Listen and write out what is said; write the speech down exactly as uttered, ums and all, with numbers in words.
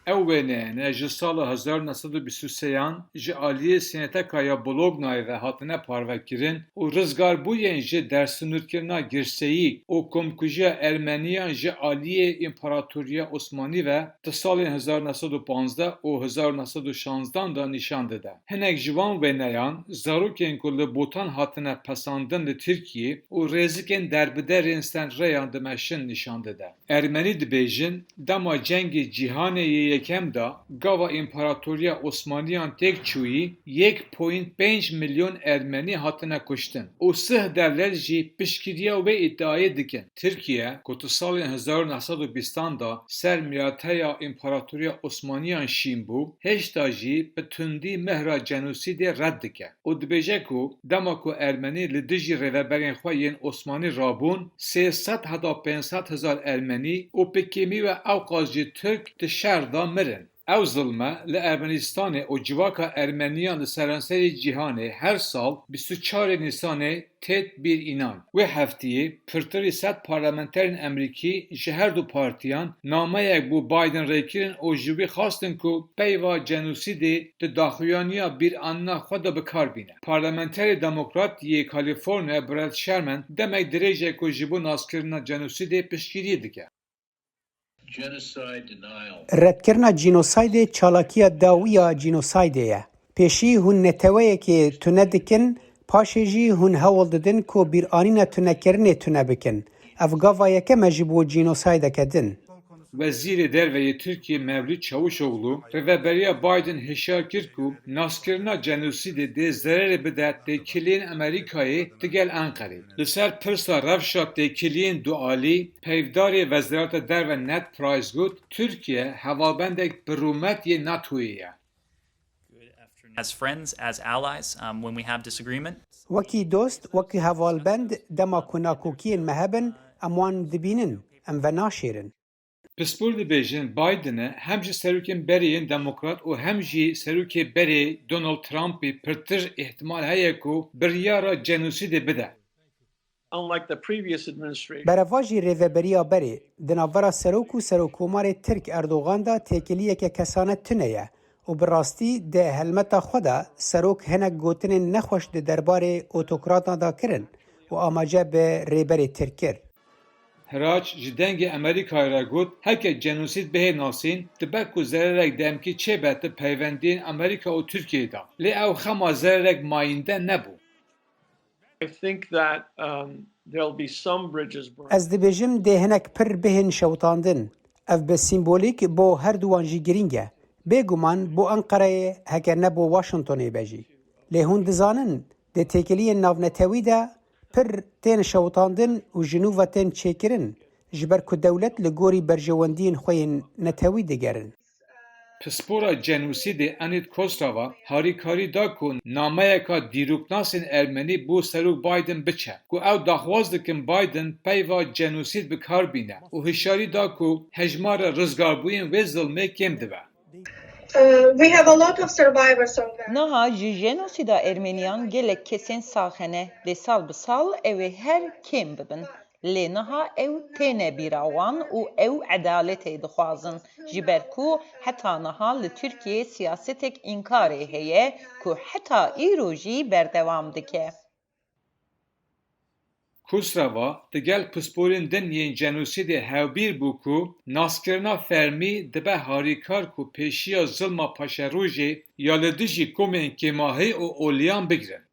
Ew wêneyane ji sala hezar neh sed û bîst û sêyan ji aliyê Sîneteka ya Bolognayê ve hatine parvekirin û rizgarbûyên ji dersinûrkirina girseyî û komkujiya Ermeniyan ji aliyê Împaratoriya Osmanî ve di salên hezar neh sed û panzdeh û hezar neh sed û şanzdan de nîşan dide. Hinek ji van wêneyan zarokên ku li Botan hatine pesandin li Tirkiyê û rêzikên derbiderên ser rêyan dimeşin nîşan dide. Ermenî dibêjin, dema Cengê Cîhanê yê Yekem de gava Împaratoriya Osmaniyan têk çûyî, yek point pênc milyon Ermenî hatine kuştin û sih dewlet jî piştgiriya wê îdiayê dikin. Tirkiye, ku di salên hezar û neh sed û bîstan de ser mirateya Împaratoriya Osmaniyan şîn bû, hêşta jî bi tundî mihra cenosîdê red dike. û dibêje ku dema ku Ermenî li dijî rêveberên xwe yên Osmanî rabûn, sê sed heta pênc sed hezar Ermenî û bi kêmî ve ewqas jî Tirk di şer de mirin. Ew zilme li Ermenîstanê û civaka Ermeniyan li seranserê cîhanê her sal bîst û çarê Nîsanê têt bîr înan. Wê heftiyê pirtirî sed parlamenterên Emerîkî ji her du partiyan nameyek bo Biden rê kirin û ji wî xwestin ku peyva cenosîdê di daxuyaniya bîranîna xwe de bi kar bîne. Parlamenterê demokrat yê Kalîforniya Brad Sherman demek dirêj e ku ji bo naskirina cenosîdê piştgiriyê dike. Redkirina cînosaydê çalakiya dawî ya cînosaydê ye. Pêşî hûn neteweyekê tune dikin, paşê jî hûn hewl didin ku bîranîna tunekirinê tune bikin. Ev gava yekem e ji bo cînosaydeke din. Wezîrê Derve yê Tirkiyê Mevlût Çavuşoglu rêveberiya Biden hişyar kir ku naskirina cenosîdê dê zererê bide têkiliyên Amerîkayê digel Enqerê. Li ser pirsa rewşa têkiliyên dualî, peyvdarê Wezareta Derve Ned Price got, Tirkiye hevalbendek bi rûmet yê NATOyê ye. As friends, as allies, um, when we have disagreement. Wekî dost, wekî hevalbend, dema ku nakokiyên me hebin, em wan dibînin, em venaşêrin. Pispor dibêjin Bidene hem ji serokên berê yên demokrat û hem jî serokê berê Donald Trumpê pirtir îhtimal heye ku biryara cenosîdê bide. Berevajî rêveberiya berê, di navbera serok û serokkomarê tirk Erdogan de têkiliyeke kesane tune ye û bi rastî di helmeta xwe de serok hinek gotinên nexweş di derbarê otokratan de kirin û amaje bi rêberê tirk kir. Hiraç ji Dengê Amerîkayê re got, heke cenosîd bihê nasîn, dibe ku zererek demkî çêbe di peywendiyên Amerîka û Tirkiyeyê de. Lê ew xema zererek mayînde nebû. Ez dibêjim dê hinek pir bihên şewitandin. Ev bi sîmbolîk bo herduwan jî girîng e. Bêguman bo Enqereyê heke ne bo Washingtonê be jî. Lê hûn dizanin di têkiliyên navnetewî de pir tên şewitandin û ji nû ve tên çêkirin, ji ber ku dewlet li gorî berjewendiyên xwe yên netewî digerin. Pispora cenosîdê Enît Kosrava harîkarî da ku nameyeka dîroknasên Ermenî bo Serok Biden biçe, ku ew daxwaz dikin Biden peyva cenosîd bi kar bîne û hişyarî da ku hejmara rizgarbûyên wê zilmê kêm dibe. Uh, we have a lot of survivors of that. Niha ji jenosîda Ermeniyan gelek kesên sax hene, lê sal bi sal ew ê her kêm bibin. Lê niha ew têne bîra wan û ew edaletê dixwazin, ji ber ku heta niha li Tirkiyeyê siyasetek înkarê heye ku heta îro jî berdewam dike. Kusrava digel pisporên din yên cenosîdê hevbîr bû ku naskirina fermî dibe harîkar ku pêşiya zilma paşerojê ya li dijî komên kêmahî û oliyan bigirin.